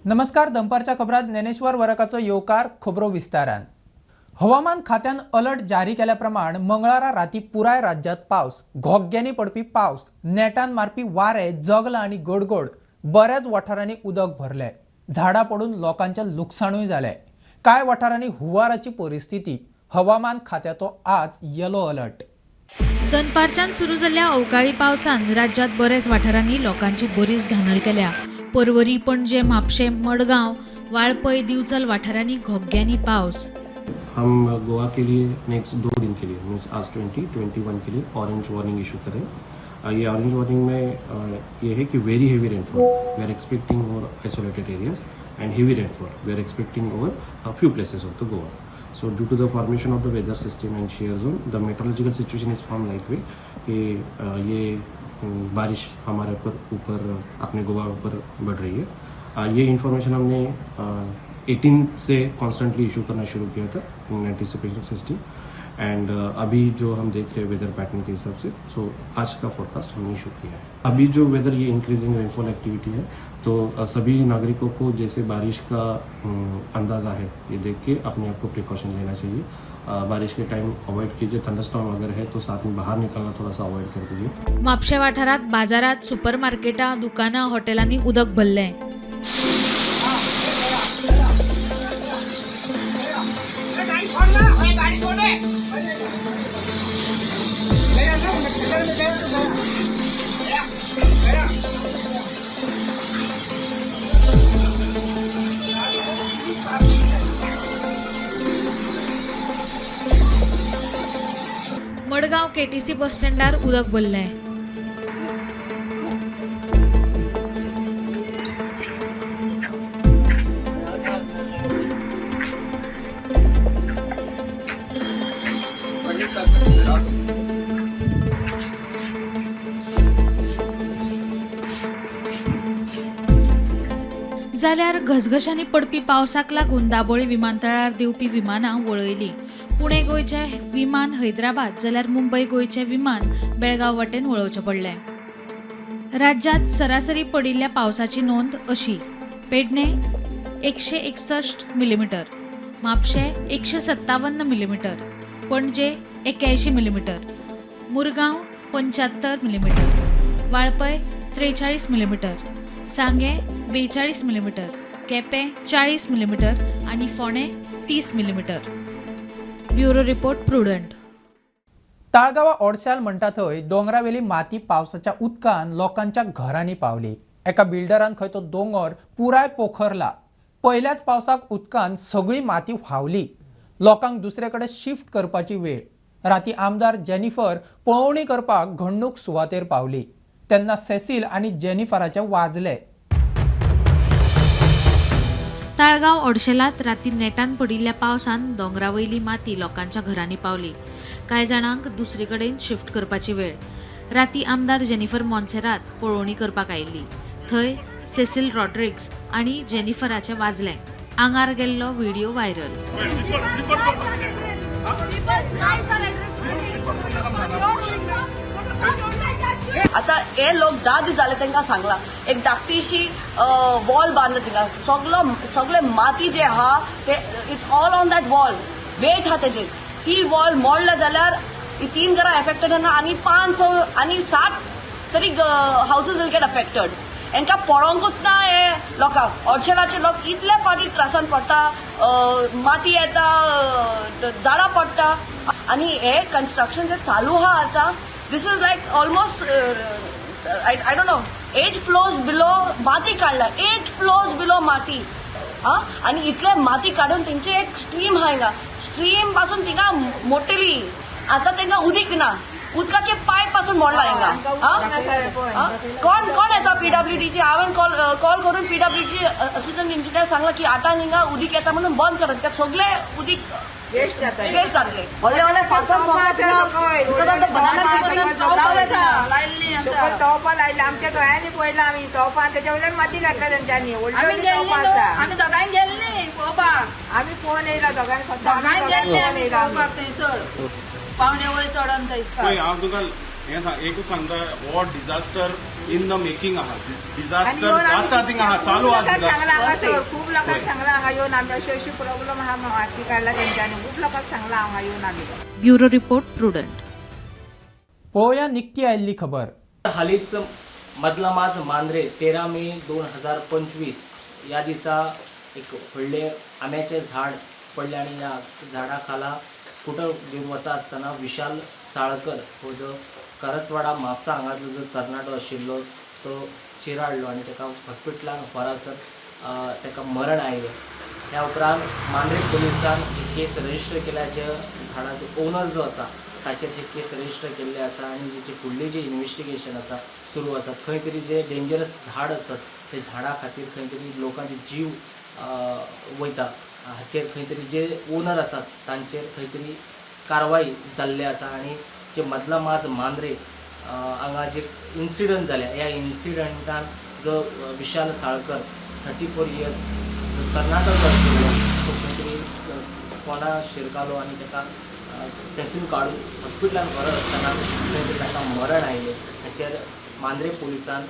नमस्कार, दनपारच्या खबरात ज्ञानेश्वर वरकाचो येवकार. खबरो विस्तारान. हवामान खात्यान अलर्ट जारी केल्या प्रमाण मंगळारा राती पुराय राज्यात पावस, घोग्यांनी पडपी पावस, नेटान मारपी वारे, जगलां आनी गडगड. बऱ्याच वाठारांनी उदक भरले, झाडां पडून लोकांचें लुकसाणूय जालें. कांय वाठारांनी हुंवाराची परिस्थिती. हवामान खात्याचो आज येलो अलर्ट. दनपारच्यान सुरू जाल्ल्या अवकाळी पावसान राज्यांत बऱ्याच वाठारांनी लोकांची बरीच धानल केल्या. पर्वरी, पणजे, म्हापशें, मडगांव, वाळपय, दिवचल वाठारांनी घोग्यांनी पावस. हम गोवा के लिए नेक्स्ट 2 दिन के लिए, मीन्स आज 20, 21 के लिए ऑरेंज वार्निंग इशू करें. ये ऑरेंज वार्निंग में ये है कि very heavy rainfall we are expecting over isolated areas and heavy rainfall we are expecting over a few places of the Goa. So due to the formation of the weather system and shear zone, the meteorological situation is formed like way कि ये बारिश हमारे ऊपर ऊपर अपने गोवा ऊपर बढ़ रही है. ये इन्फॉर्मेशन हमने 18 से कॉन्स्टेंटली इशू करना शुरू किया था इन एंटिसिपेशन सिस्टम एंड अभी जो हम देख रहे हैं वेदर पैटर्न के हिसाब से, सो आज का फोरकास्ट हमने इशू किया है. अभी जो वेदर ये इंक्रीजिंग रेनफॉल एक्टिविटी है, तो सभी नागरिकों को जैसे बारिश का अंदाजा है, ये देख के अपने आप को प्रिकॉशन लेना चाहिए. बारिश के टाइम अवॉइड कीजिए. थंडरस्टॉर्म अगर है तो साथ में बाहर निकलना थोड़ा सा अवॉइड कर दीजिए. म्हापशें वाठारांत बाजारात, सुपरमार्केटां, दुकानां, हॉटेलांनी उदक भरलें. मडगांव केटीसी बस स्टँडार उदक भरलें. जाल्यार घसघशांनी पडपी पावसाक लागून दाबोळी विमानतळार देंवपी विमानां वळयलीं. पुणे गोंयचें विमान हैदराबाद, जाल्यार मुंबय गोंयचें विमान बेळगांव वटेन वळोवचें पडलें. राज्यांत सरासरी पडिल्ल्या पावसाची नोंद अशी: Pernem 161 millimetre, Mapusa 157 millimetre, Panaji 81 millimetre, Mormugao 75 millimetre, Valpoi 43 millimetre, Sanguem 42 millimetre, Quepem 40 millimetre आनी Ponda 30 millimetre. Bureau report, prudent. ताळगांवा ओडशाल म्हणटा थंय दोंगरावेली माती पावसाच्या उदकान लोकांच्या घरांनी पावली. एका बिल्डरान खंय तो दोंगर पुराय पोखरला. पयल्याच पावसाक उदकान सगळी माती व्हांवली. लोकांक दुसरे कडेन शिफ्ट करपाची वेळ. राती आमदार जेनिफर पळोवणी करपाक घडणूक सुवातेर पावली तेन्ना सेसील आनी जेनिफराचे वाजले. ताळगांव ओडशेलात राती नेटान पडिल्ल्या पावसान दोंगरा वयली माती लोकांच्या घरांनी पावली. कांय जाणांक दुसरे कडेन शिफ्ट करपाची वेळ. राती आमदार जेनिफर मोन्सेरात पळोवणी करपाक आयिल्ली. थंय सेसील रॉड्रिग्स आनी जेनिफराचें वाजलें. आंगार गेल्लो व्हिडिओ व्हायरल. आता हे लोक 10 दीस जाले तांकां सांगला, एक धाकटीशी वॉल बांदला थिंगा. सगलो सगळे माती जे आहा ते it's all on that wall, weight आहा तेजेर. ती वॉल मोडल्या जाल्यार ही तीन घरां एफेक्टेड जाता आनी पांच स आनी सात तरी हावसीस will get affected. हेंकां पळोवंकूच ना हे लोकांक. ऑडशेलाचे लोक इतले फावटी त्रासान पडटा, माती येता, झाडां पडटा आनी हे कन्स्ट्रक्शन जे चालू आहा आतां, this is like almost, I don't know, eight floors below माती काडल्या, एट फ्लोर्स बिलो माती. हा, आनी इतले माती काडून तेंचे एक स्ट्रीम आहा हिंगा, स्ट्रीम पासून थिंगा मोडटली. आतां तेंकां उदीक ना, उदकाचे पायप पासून मोडला हिंगा. हा? हा? कोण कोण येता पीडब्ल्यूडीची? हांवें कॉल कॉल करून पीडब्ल्यूडीची असिस्टंट इंजिनियर सांगला की आठांक हिंगा उदीक येता म्हणून बंद करात, कित्याक सगळे उदीक वेस्ट जाता. वेस्ट जातले. व्हडले व्हडले फातर. सकयल तोपां लायले, आमच्या दोळ्यांनी पळयला आमी. तोपां तेच्या वयल्यान माती घातल्या तेंच्यांनी. व्हडली आमी व्हडली गेल्ली तोपां न्हू आसा. आमी दोगांय गेल्ली पळोवपाक. आमी पळोवन येयला दोगांय स्वता. दोगांय आमी गेल्ली दोगांय आमी पळोवन येयला आमी. पळोवपाक थंयसर पावणे वयर चडोन थंयसर. पळय, हांव तुका हें एकूच सांगता, हो डिझास्टर इन the making आहा. डिझास्टर जाता थिंगा आहा, चालू आहा. सांगला हांगासर खूब लोकांक सांगला हांगा येवन आमी अशी अशी प्रॉब्लम आहा, माती काडला तेंच्यांनी, खूब लोकांक सांगला हांगा येवन आमी. Bureau report, Prudent. पळोवया निकती आयिल्ली खबर. हालींच मदला माज मांद्रे 13 मे 2025 ह्या दिसा एक व्हडलें आंब्याचें झाड पडलें आनी ह्या झाडा खाला स्कुटर घेवन वता आसतना विशाल साळकर हो जो करसवाडा म्हापसा हांगासर जो तरणाटो आशिल्लो तो चिराडलो आनी ताका हॉस्पिटलान व्हरासर ताका मरण आयलें. ह्या उपरांत मांद्रे पुलिसान ही केस रजिस्टर केल्या, जे झाडाचो ओनर जो आसा ताचेर ही केस रजिस्टर केल्ले आसा आनी जेची फुडली जी इन्वेस्टिगेशन आसा सुरू आसा. खंय तरी जे डेंजरस झाड आसत ते झाडा खातीर खंय तरी लोकांचे जीव वयता, हाचेर खंय तरी जे ओनर आसात तांचेर खंय तरी कारवाय जाल्ली आसा. आनी जे मदला माज मांद्रे हांगा जे इन्सिडंट जाल्या ह्या इन्सिडंटान जो विशाल साळकर 34 इयर्स जो तरणाटो जो आशिल्लो तो खंय तरी कोणा शिरकालो आनी ताका थंयसून काडून हॉस्पिटलान व्हरत आसतना खंय तरी ताका मरण आयलें. हाचेर मांद्रे पुलिसान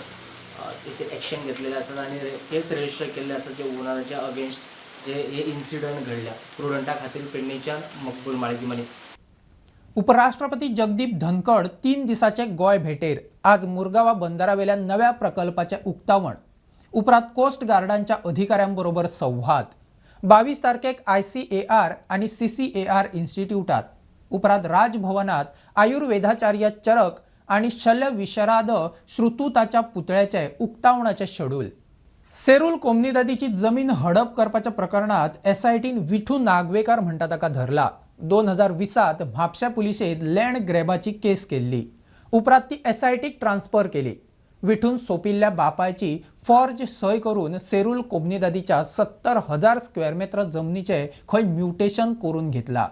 तेचेर एक्शन घेतलेले आसा आनी केस रजिस्टर केल्ले आसा जे ओनराच्या अगेन्स्ट जे हे इन्सिडंट घडल्या. प्रुडंटा खातीर पेडणेच्यान मकबूल माळगीमनी. उपराष्ट्रपती जगदीप धनखड 3 दिसाचे गोंय भेटेर आज मुरगांवा बंदरावेल्या नव्या प्रकल्पाचें उक्तावण. उपरांत कोस्ट गार्डांच्या अधिकाऱ्यांबरोबर संवाद. 22 तारखेक ICAR आनी CCAR इन्स्टिट्यूटात, उपरांत राजभवनात आयुर्वेदाचार्य चरक आनी शल्य विशराद श्रुतुताच्या पुतळ्याचें उक्तावणाचें शेड्यूल. सेरूल कोमनिदादीची जमीन हडप करपाच्या प्रकरणात SITन विठू नागवेकर म्हणटा ताका धरला. 2020 म्हापशा पुलिशेंत लँड ग्रॅबाची केस केल्ली. उपरांत ती SITक ट्रान्स्फर केली. विठून सोंपिल्ल्या बापायची फॉर्ज सय करून सेरूल कोमनिदादीच्या 70,000 स्क्वेअर मेत्र जमनीचें खंय म्युटेशन करून घेतला.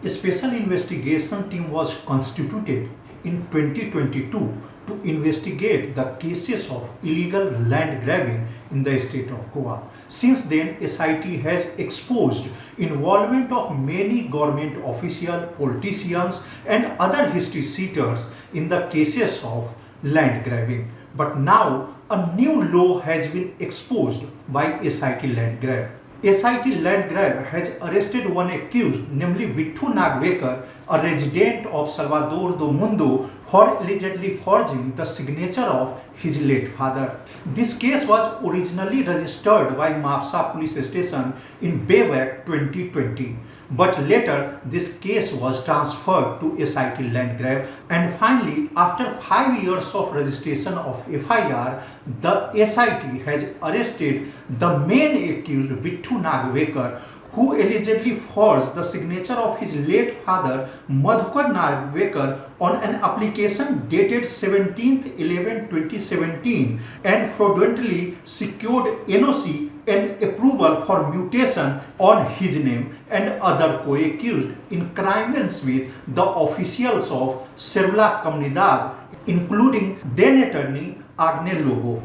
A special investigation team was constituted in 2022 to investigate the cases of illegal land grabbing in the state of Goa. Since then, SIT has exposed involvement of many government officials, politicians and other history sheeters in the cases of land grabbing. But now a new law has been exposed by SIT land grab. SIT land grab has arrested one accused, namely Vithu Nagvekar, a resident of Salvador do Mundo, for allegedly forging the signature of his late father. This case was originally registered by Mapsa police station in way back 2020, but later this case was transferred to SIT land grab, and finally after 5 years of registration of FIR, the SIT has arrested the main accused Vithu Nagvekar, who allegedly forged the signature of his late father Madhukar Nagvekar on an application dated 17/11/2017 and fraudulently secured NOC and approval for mutation on his name and other co-accused in connivance with the officials of Serula Comunidade, including then attorney Agne Lobo.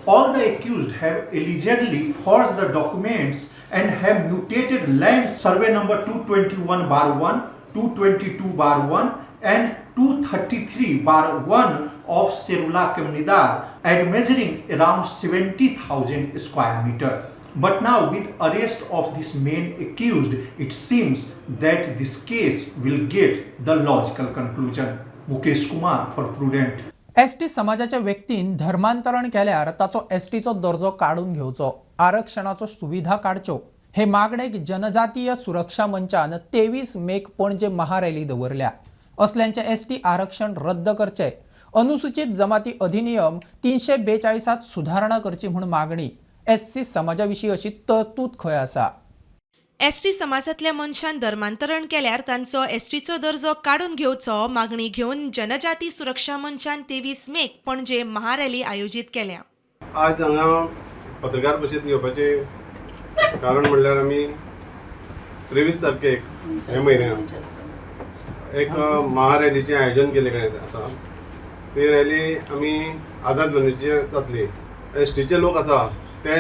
All the accused have allegedly forged the documents and have mutated land survey number 221/1, 222/1 and 233/1 of Serula Comunidade and measuring around 70,000 square meter. But now with arrest of this main accused, it seems that this case will get the logical conclusion. Mukesh Kumar for Prudent. ST समाजाच्या व्यक्तीन धर्मांतरण केल्यार ताचो एसटीचो दर्जो काडून घेवचो, आरक्षणाचो सुविधा काडच्यो हे मागणेक जनजातीय सुरक्षा मंचान 23 मेक पणजे महारॅली दवरल्या. असल्यांचे एसटी आरक्षण रद्द करचे, अनुसूचित जमाती अधिनियम 342 सुधारणा करची म्हूण मागणी. एससी समाजा विशीं अशी तरतूद खंय आसा? एसटी समाजांतल्या मनशान धर्मांतरण केल्यार तांचो एसटीचो दर्जो काडून घेवचो मागणी घेवन जनजाती सुरक्षा मंचान 23 मेक पणजे महारॅली आयोजीत केल्या. आज हांगा पत्रकार परिशद घेवपाचें कारण म्हणल्यार आमी 23 तारखेक हे म्हयन्याक एक महारॅलीचें आयोजन केल्लें कडेन आसा. ती रॅली आमी आझाद वेन्यूचेर जातली. एसटीचे लोक आसा ते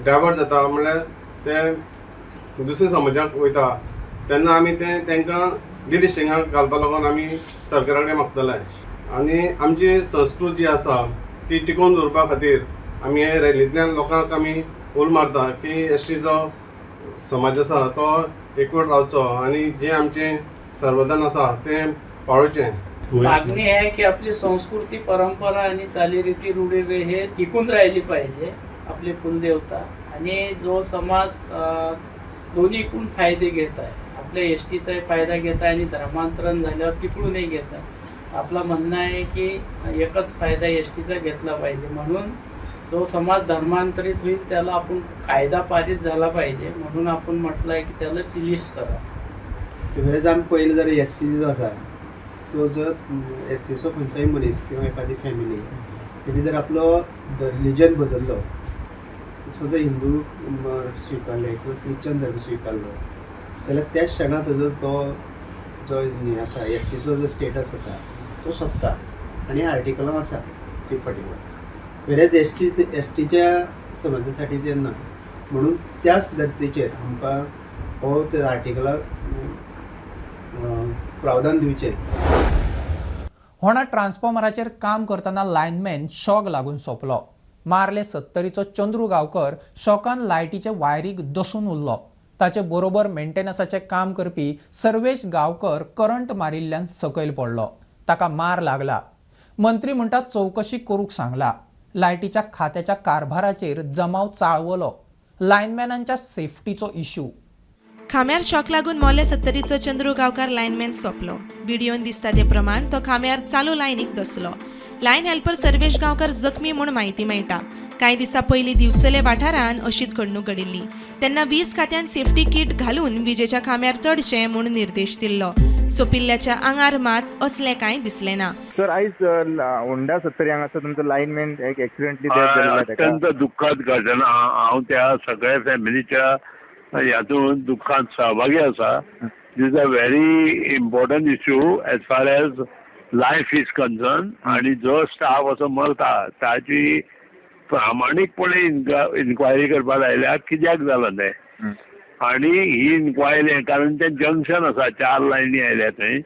डायवर्ट जाता, म्हणल्यार ते दुसऱ्या समाजाक वयता, तेन्ना आमी ते तांकां डिलिस्टिंगाक घालपा लागून आमी सरकारा कडेन मागतले. आनी आमची संस्कृती जी आसा ती टिकोवन दवरपा खातीर आमी हे रॅलींतल्यान लोकांक आमी उलो मारता की एस टीचो समाज आसा तो एकवट रावचो आनी जें आमचें सर्वधन आसा तें पाळोवचें. मागणी आहे की आपली संस्कृती, परंपरा आणि चालीरीती, रूढी हे टिकून राहिली पाहिजे, आपले कुलदेवता. आणि जो समाज दोन्हीकडून फायदे घेत आहे, आपल्या एस टीचाही फायदा घेत आहे आणि धर्मांतरण झाल्यावर तिकडूनही घेत आहे. आपलं म्हणणं आहे की एकच फायदा एस टीचा घेतला पाहिजे, म्हणून जो समाज धर्मांतरित होईल त्याला आपण कायदा पारित झाला पाहिजे, म्हणून आपण म्हटलं आहे की त्याला डिलिस्ट करा. वेरेज आमी पळयलें जाल्यार एस सी जो आसा तो जर एस सीचो खंयचोय मनीस किंवा एखादी फॅमिली तेणी जर आपलो रिलीजन बदल्लो, समजा हिंदू स्विकारले किंवा क्रिश्चन धर्म स्विकारलो जाल्यार त्याच क्षणा ताजो तो जो हें आसा एस सीचो जो स्टेटस आसा तो सोंपता आनी आर्टिकलान आसा 341. वेरेज एस टीच्या समाजा साठी ते ना, म्हणून त्याच धर्तीचेर आमकां हो त्या आर्टिकलाक प्रावधान दिवचें. होणा ट्रान्सफॉर्मराचेर काम करतना लायनमॅन शॉक लागून सोंपलो. मारले सत्तरीचो चंद्रू गांवकर शॉकान लायटीचे वायरीक दसून उरलो. ताचे बरोबर मेंटेनन्साचें काम करपी सर्वेश गांवकर करंट मारिल्ल्यान सकयल पडलो. ताका मार लागला. मंत्री म्हणटा चवकशी करूंक सांगला. लायटीच्या खात्याच्या कारभाराचेर जमाव चाळवलो. लायनमॅनांच्या सेफ्टीचो इश्यू. खांब्यार शॉक लागून मोले सत्तरीचो चंद्रू गांवकार लायनमॅन सोंपलो. व्हिडियोन दिसता ते प्रमाण तो खांब्यार चालू लायनीक दसलो. लायन हेल्पर सर्वेश गांवकर जखमी म्हूण म्हायती मेळटा. कांय दिसां पयलीं दिवचले वाठारांत अशीच घडणूक घडिल्ली. तेन्ना वीज खात्यान सेफ्टी किट घालून विजेच्या खांब्यार चडचें म्हूण निर्देश दिल्लो. सोंपिल्ल्याच्या आंगार मात असलें कांय दिसलें ना. सर, आयज होंडा सत्तरी हांगासर तुमचो लायनमॅन एक एक्सिडेंटली डेथ जाल्लो. अत्यंत दुःखद घटना. हांव त्या सगळ्या फॅमिलीच्या हातूंत दुःखांत सहभागी आसा. This a very important issue as far as life is concern. आनी जो स्टाफ असो मरता ताची प्रामाणीकपणे इन्क्वायरी करपाक लायल्या कित्याक जालां तें. आनी ही इन्क्वायरी कारण तें जंक्शन आसा, 4 लायनी आयल्या थंय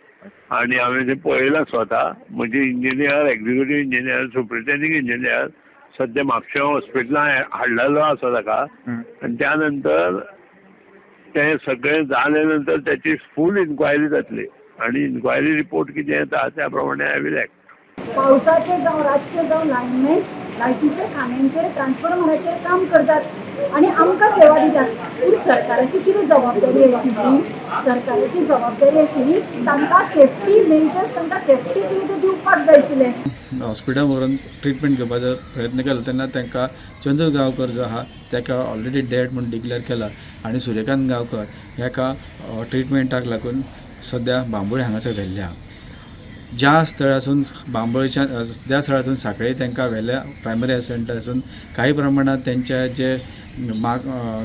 आनी हांवें तें पळयलां स्वता. म्हणजे engineer, executive engineer, superintending engineer सद्या म्हापशें हॉस्पिटलान हाडलेलो आसा ताका. आनी त्या नंतर तें सगळें जाले नंतर त्याची फूल इन्क्वायरी जातली आनी इन्क्वायरी रिपोर्ट कितें येता त्या प्रमाणे I will act. पावसाचे जावं रातचे जावं लायनमॅन लायटीच्या खांब्यांचेर ट्रान्सफॉर्मराचेर काम करतात आनी आमकां सेवा दितात. पूण सरकाराची कितें जबाबदारी आशिल्ली? सरकाराची जबाबदारी आशिल्ली तांकां सेफ्टी मेजर्स, तांकां सेफ्टी कितें दिवपाक जाय आशिल्लें. हॉस्पिटल व्हरून ट्रिटमेंट घेवपाचो प्रयत्न केलो तेन्ना तांकां चंद्र गांवकर जो आहा ताका ऑलरेडी डेड म्हूण डिक्लेअर केला आनी सूर्यकांत गांवकर हाका ट्रिटमेंटाक लागून सद्या बांबोळे हांगासर व्हेल्ले आहा. ज्या स्थळासून बांबोळेच्या ज्या स्थळासून सांखळे तांकां व्हेल्या प्रायमरी हेल्थ सेंटरासून काही प्रमाणात त्यांच्या जे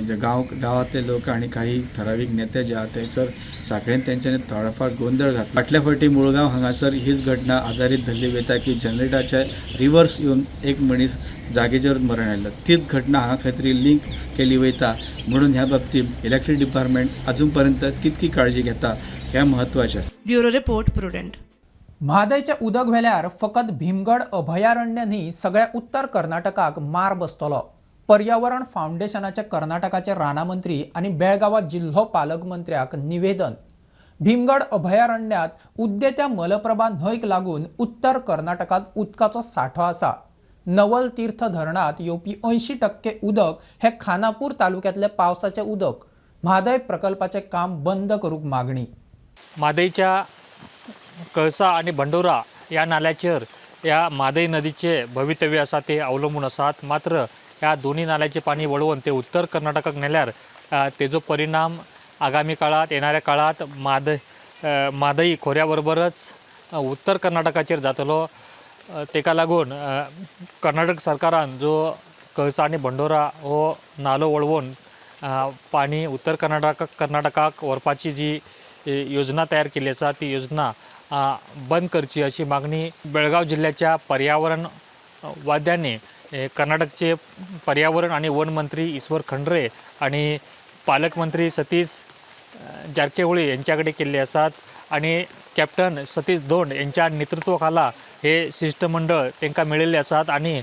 जे गांवांतले लोक आनी काही ठरावीक नेते जे आहा थंयसर सांखळेन तेंच्यांनी थोडोफार गोंदळ घातला. फाटल्या फावटी मुळगांव हांगासर हीच घटना आदारीत धरली वयता की जनरेटराच्या रिवर्स येवन एक मनीस जागेचेर मरण आयलो. तीच घटना हांगा खंय तरी लिंक केली वयता म्हणून ह्या बाबतींत इलेक्ट्रीक डिपार्टमेंट अजून पर्यंत कितकी काळजी घेता हें म्हत्वाचें आसा. Bureau report, Prudent. म्हादयचें उदक व्हेल्यार फकत भीमगड अभयारण्य न्ही, सगळ्या उत्तर कर्नाटकाक मार बसतलो. पर्यावरण फावंडेशनाचे कर्नाटकाचे रानामंत्री आनी बेळगांवा जिल्हो पालकमंत्र्याक निवेदन. भीमगड अभयारण्यात उद्देत्या मलप्रभा न्हंयक लागून उत्तर कर्नाटकांत उदकाचो सांठो आसा. नवल तीर्थ धरणांत येवपी 80% उदक हे खानापूर तालुक्यांतले पावसाचें उदक. म्हादय प्रकल्पाचें काम बंद करूंक मागणी. म्हादयच्या कळसा आनी बंडोरा ह्या नाल्याचेर ह्या म्हादय नदीचे भवितव्य आसा ते अवलंबून आसात. मात्र ह्या दोन्ही नाल्याचें पाणी वळोवन ते उत्तर कर्नाटकाक नेल्यार तेजो परिणाम आगामी काळात, येणाऱ्या काळात म्हादय खोऱ्या बरोबरच उत्तर कर्नाटकाचेर जातलो. तेका लागून कर्नाटक सरकारान जो कळसा आनी बंडोरा हो नालो वळोवन पाणी उत्तर कर्नाटकाक व्हरपाची जी योजना तयार केल्ली आसा ती योजना बंद करची अशी मागणी बेळगांव जिल्ह्याच्या पर्यावरण वाद्यांनी कर्नाटकचे पर्यावरण आणि वन मंत्री ईश्वर खंडरे आणि पालकमंत्री सतीश जारकेहोळी यांच्याकडे केल्ले आसात. आनी कॅप्टन सतीश धोंड यांच्या नेतृत्वाखाला हे शिष्टमंडळ तांकां मेळिल्ले आसात आनी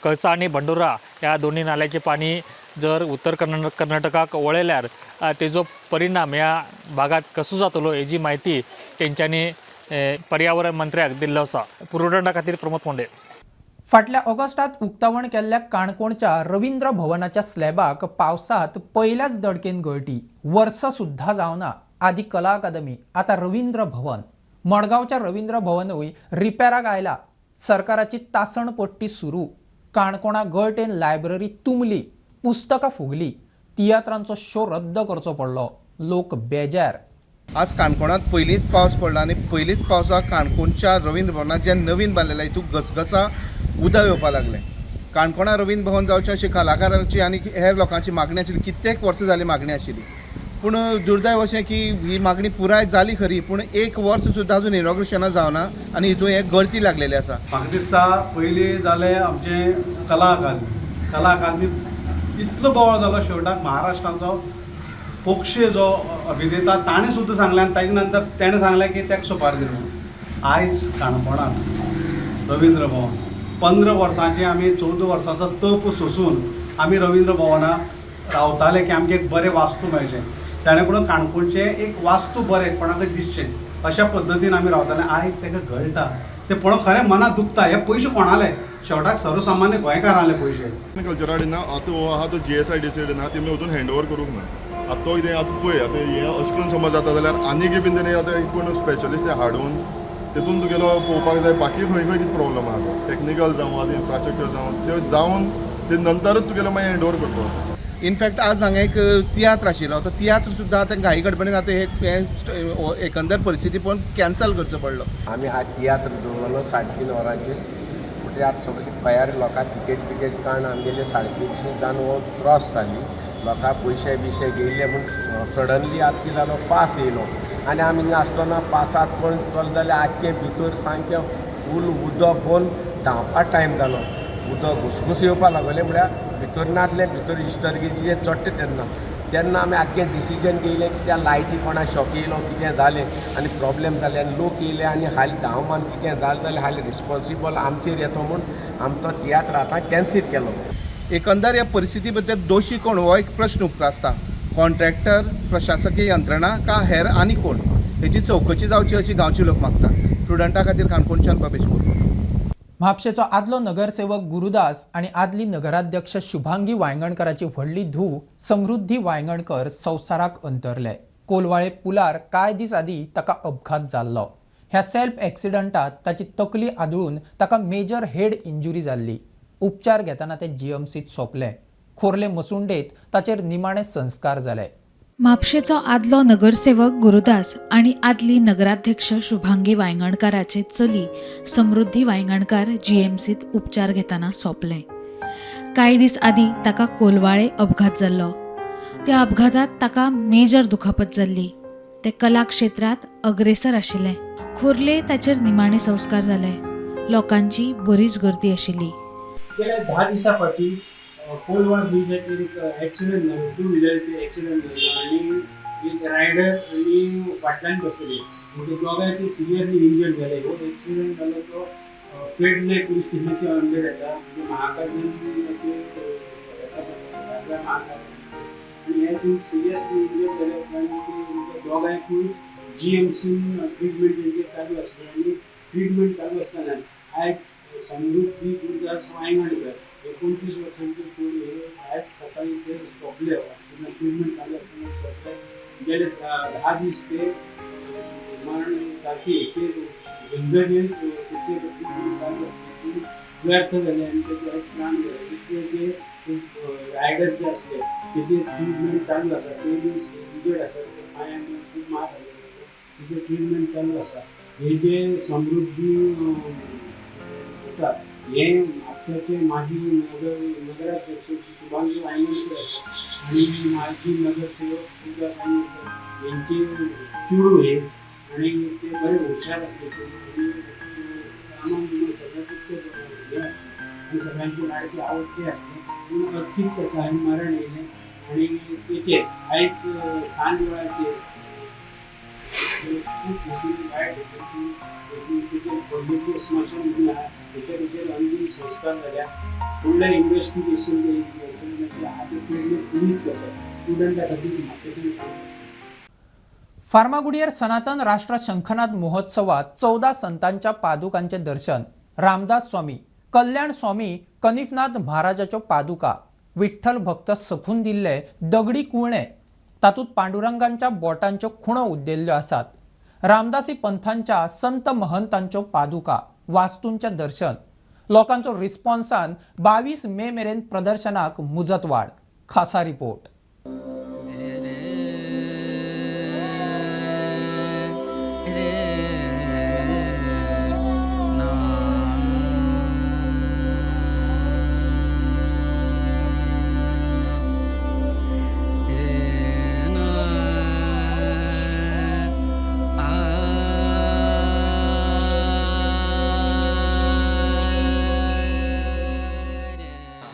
कळसा आनी भंडुरा ह्या दोन्ही नाल्याचें पाणी जर उत्तर कर्नाटकाक वळयल्यार तेजो परिणाम ह्या भागात कसो जातलो हेजी म्हायती तेंच्यांनी पर्यावरण मंत्र्याक दिल्लो आसा. पुरवठा खातीर प्रमोद फोंडे. फाटल्या ऑगस्टात उक्तावण केल्ल्या काणकोणच्या रवींद्र भवनाच्या स्लॅबाक पावसात पयल्याच दडकेन गळटी. वर्सां सुद्दां जावना आदी कला अकादमी आतां रवींद्र भवन. मडगांवच्या रवींद्र भवनूय रिपेराक आयला. सरकाराची तासण पट्टी सुरू. काणकोणा गळटेन लायब्ररी तुंबली, पुस्तकां फुगली, तियात्रांचो शो रद्द करचो पडलो, लोक बेजार. आज काणकोणांत पयलींच पावस पडला आनी पयलींच पावसाक काणकोणच्या रवींद्र भवनात जें नवीन बांदलेलें हितून घसघसा उदक येवपाक लागलें. काणकोणा रवींद्र भवन जावचें अशी कलाकारांची आनी हेर लोकांची मागणी आशिल्ली, कित्येक वर्सां जाली मागणी आशिल्ली. पूण दुर्दैव अशें की ही मागणी पुराय जाली खरी, पूण एक वर्स सुद्दां अजून इनॉग्रेशनां जावना आनी हितून हें गळती लागलेली आसा. म्हाका दिसता पयलीं जालें आमचें कला अकादमी. कला अकादमी इतलो बोवाळ जालो, शेवटाक महाराष्ट्राचो पोक्षे जो अभिनेता ताणें सुद्दां सांगलें आनी ताजे नंतर तेणें सांगलें की ताका सुपार दिलो म्हणून. आयज काणकोणांत रवींद्र भवन 15 वर्सांचे आमी 14 वर्सांचो तप सोसून आमी रवींद्र भवनाक रावताले की आमचें एक बरें वास्तू मेळचें, जाणे करून काणकोणचें एक वास्तू बरें कोणाकय दिसचें अशा पद्दतीन आमी रावताले. आयज ताका गळटा तें पळोवन खरें मनाक दुखता. हे पयशे कोणाले? शेवटाक सर्वसामान्य गोंयकारांले पयशे. कल्चरा ना आतां हो आहा तो GSIDC ना, तेमी अजून हँड ओवर करूंक ना. आतां तो कितें आतां पळय आतां हें अशें करून समज जाता जाल्यार आनीक बीन तेणी आतां कोण स्पेशलिस्ट हाडून तेतून तुगेलो पळोवपाक जाय बाकी खंय खंय कितें प्रॉब्लम आहा तो टॅक्निकल जावं आतां इन्फ्रास्ट्रक्चर जावं ते जावन ते नंतरूच तुगेलो मागीर हँड ओवर करतलो. इनफॅक्ट आज हांगा एक तियात्र आशिल्लो, तो तियात्र सुद्दां आतां घाई गडबडीन आतां हे एकंदर परिस्थिती पळोवन कॅन्सल करचो पडलो. आमी हा तियात्र दवरलो 3.5 वरांचेर, म्हणजे आतां सगळी तयारी लोकांक तिकेट बिकेट काडून आमगेले 350 जावन हो क्रॉस जाली. लोकांक पयशे बियशे घेयले म्हूण सडनली आतां कितें जालो पास येयलो आनी आमी आसतना पासाक कोण चल जाल्यार आख्खें भितर सामकें फूल उदक पळोवन धांवपा टायम जालो. उदक घुसघूस येवपाक लागलें, म्हळ्यार भितर नासलें, भितर इश्टरगेजीचेर चडटा तेन्ना तेन्ना आमी आख्खें डिसिजन घेयलें की त्या लायटी कोणा शॉक येयलो कितें जालें आनी प्रॉब्लेम जालें आनी लोक येयले आनी हाली धांव मान कितें जालें जाल्यार हाली रिस्पोन्सिबल आमचेर येतो म्हूण आमचो तियात्र आतां कॅन्सील केलो. एकंदर ह्या परिस्थिती बद्दल दोशी कोण हो एक प्रश्न उप्रासता. कॉन्ट्रॅक्टर, प्रशासकीय यंत्रणा का हेर आनी कोण, हेची चवकशी जावची अशी गांवचे लोक मागता. प्रुडंटा खातीर काणकोणच्यान बाबेश बोरकर. म्हापशेचो आदलो नगरसेवक गुरुदास आनी आदली नगराध्यक्ष शुभांगी वायंगणकराची व्हडली धूव समृद्धी वायंगणकर संवसाराक अंतरले. कोलवाळे पुलार कांय दीस आदीं ताका अपघात जाल्लो. ह्या सेल्फ एक्सिडंटात ताची तकली आदळून ताका मेजर हेड इंजुरी जाल्ली. उपचार घेतना ते GMCत सोंपले. खोर्ले मसुंडेत ताचेर निमाणे संस्कार जाले. म्हापशेचो आदलो नगरसेवक गुरुदास आनी आदली नगराध्यक्ष शुभांगी वायंगणकाराचे चली समृद्धी वायंगणकार GMCत उपचार घेतना सोंपलें. कांय दीस आदीं ताका कोलवाळे अपघात जाल्लो. त्या अपघातात ताका मेजर दुखापत जाल्ली. ते कला क्षेत्रांत अग्रेसर आशिल्लें. खोर्ले ताचेर निमाणे संस्कार जाले. लोकांची बरीच गर्दी आशिल्ली. गेल्या 10 दिसां फाटीं कोलवाळ ब्रिजाचेर एक एक्सिडंट जालो, 2 व्हिलराचेर एक्सिडंट जालो आनी एक रायडर आनी फाटल्यान बसलेले म्हणजे दोगांय ते सिरियसली इंजर्ड जाले. हो एक्सिडंट जालो तो पेडणे पुलीस स्टेशनाच्या अंडर येता, म्हणजे महाकाजन आनी हे खूब सिरियसली इंजर्ड जाले उपरांत ते दोगांयकूय GMCन ट्रिटमेंट तेंचेर चालू आसली आनी ट्रिटमेंट चालू आसतनाच आयज समृद्धी गुरुदास वायंगणकर 29 वर्सांचे चेडूं हे आयज सकाळी ते सोंपले. हॉस्पिटलांत ट्रिटमेंट चालू आसतना सोंपले. गेले 10 दीस ते मरण सारकी हेचेर झंझटीर तेचेर ट्रिटमेंट चालू आसली पूण व्यर्थ जाले आनी तेजे आयज प्राण गेले. दुसरे जे रायडर जे आसले तेजेर ट्रिटमेंट चालू आसा, ते बी इंजर्ड आसा, ते पांयांक खूब मार जाले, तेजेर ट्रिटमेंट चालू आसा. हे जे समृद्धी आसा हे म्हापशेचे माजी नगराध्यक्ष शुभांगी वायंगणकर आसा आनी माजी नगरसेवक गुरुदास वायंगणकर यांचे चेडूं हे आनी ते बरे हुशार आसले आनी कामाक बिमाक सगळ्याक ते हे आसले आनी सगळ्यांचे लाडके आवडटे आसले. पूण अचकीत ताका हांवें मरण येयलें आनी तेचेर आयज सांज वेळाचेर खूब बेगीन वायट बेगीन तेजेर फोडणीचें स्मशान आहा थंयसर तेजेर अंतीम संस्कार जाल्या. फुडलें इन्वेस्टिगेशन जें आहा तें पेडणे पुलीस करतात. प्रुडंटा खातीर म्हाका तरी सांगता. फार्मागुडयेर सनातन राष्ट्र शंखनाद महोत्सवात 14 संतांच्या पादुकांचे दर्शन. रामदास स्वामी, कल्याण स्वामी, कनिफनाथ महाराजाच्यो पादुका, विठ्ठल भक्त सखून दिल्ले दगडी कुळणे, तातूंत पांडुरंगांच्या बोटांच्यो खुणो उद्देल्ल्यो आसात. रामदासी पंथांच्या संत महंतांच्यो पादुका, वास्तूंचें दर्शन. लोकांचो रिस्पॉन्सान 22 मे मेरेन प्रदर्शनाक मुजतवाड. खासा रिपोर्ट.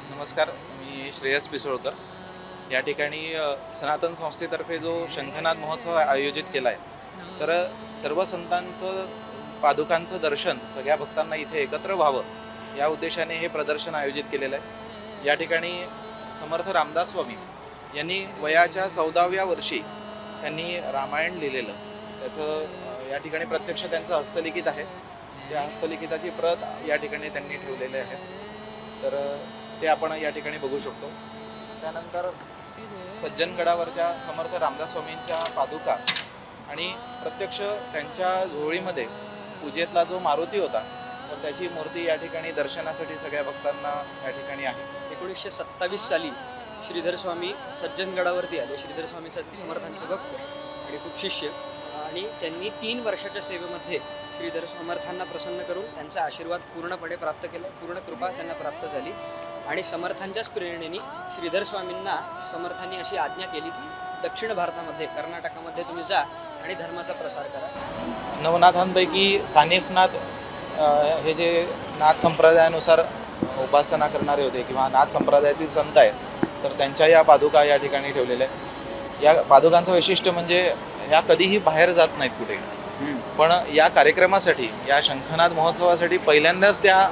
नमस्कार, मी श्रेयस पिसोळकर. या ठिकाणी सनातन संस्थेतर्फे जो शंखनाद महोत्सव आयोजित केला आहे, तर सर्व संतांचं पादुकांचं दर्शन सगळ्या भक्तांना इथे एकत्र व्हावं या उद्देशाने हे प्रदर्शन आयोजित केलेलं आहे. या ठिकाणी समर्थ रामदास स्वामी यांनी वयाच्या 14व्या वर्षी त्यांनी रामायण लिहिलेलं, त्याचं या ठिकाणी प्रत्यक्ष त्यांचं हस्तलिखित आहे. त्या हस्तलिखिताची प्रत या ठिकाणी त्यांनी ठेवलेली आहे, तर ते आपण या ठिकाणी बघू शकतो. त्यानंतर सज्जनगडावरच्या समर्थ रामदास स्वामींच्या पादुका आणि प्रत्यक्ष त्यांच्या झोळीमध्ये पूजेतला जो मारुती होता तर त्याची मूर्ती या ठिकाणी दर्शनासाठी सगळ्या भक्तांना या ठिकाणी आहे. 1927 साली श्रीधर स्वामी सज्जनगडावरती आले. श्रीधर स्वामी समर्थांचे भक्त आणि खूप शिष्य, आणि त्यांनी 3 वर्षाच्या सेवेमध्ये श्रीधर समर्थांना प्रसन्न करून त्यांचा आशीर्वाद पूर्णपणे प्राप्त केला. पूर्ण कृपा त्यांना प्राप्त झाली आणि समर्थांच्याच प्रेरणेने श्रीधर स्वामींना समर्थांनी अशी आज्ञा केली की दक्षिण भारतामध्ये कर्नाटकामध्ये तुम्ही जा आणि धर्माचा प्रसार करा. नवनाथांपैकी कानिफनाथ हे जे नाथ संप्रदायानुसार उपासना करणारे होते किंवा नाथ संप्रदायातील संत आहेत, तर त्यांच्या या पादुका या ठिकाणी ठेवलेल्या आहेत. या पादुकांचं वैशिष्ट्य म्हणजे ह्या कधीही बाहेर जात नाहीत कुठे, पण या कार्यक्रमासाठी, या शंखनाद महोत्सवासाठी पहिल्यांदाच त्या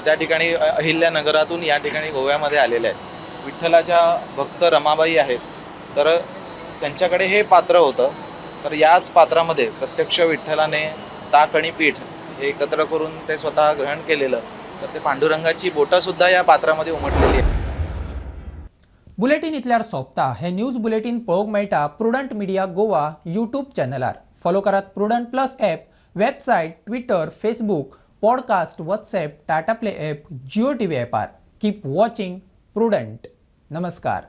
त्या ठिकाणी अहिल्या नगरातून या ठिकाणी गोव्यामध्ये आलेल्या आहेत. विठ्ठलाच्या भक्त रमाबाई आहेत, तर त्यांच्याकडे हे पात्र होतं, तर याच पात्रामध्ये प्रत्यक्ष विठ्ठलाने ताक आणि पीठ हे एकत्र करून ते स्वतः ग्रहण केलेलं, तर ते पांडुरंगाची बोटंसुद्धा या पात्रामध्ये उमटलेली आहे. बुलेटीन इतल्यार सोंपता. हे न्यूज बुलेटीन पळोवंक मेळटा प्रुडंट मिडिया गोवा यूट्यूब चॅनलार. फॉलो करात Prudent plus app, website, Twitter, Facebook, podcast, WhatsApp, Tata Play app, Jio TV ॲपार. Keep watching prudent. नमस्कार.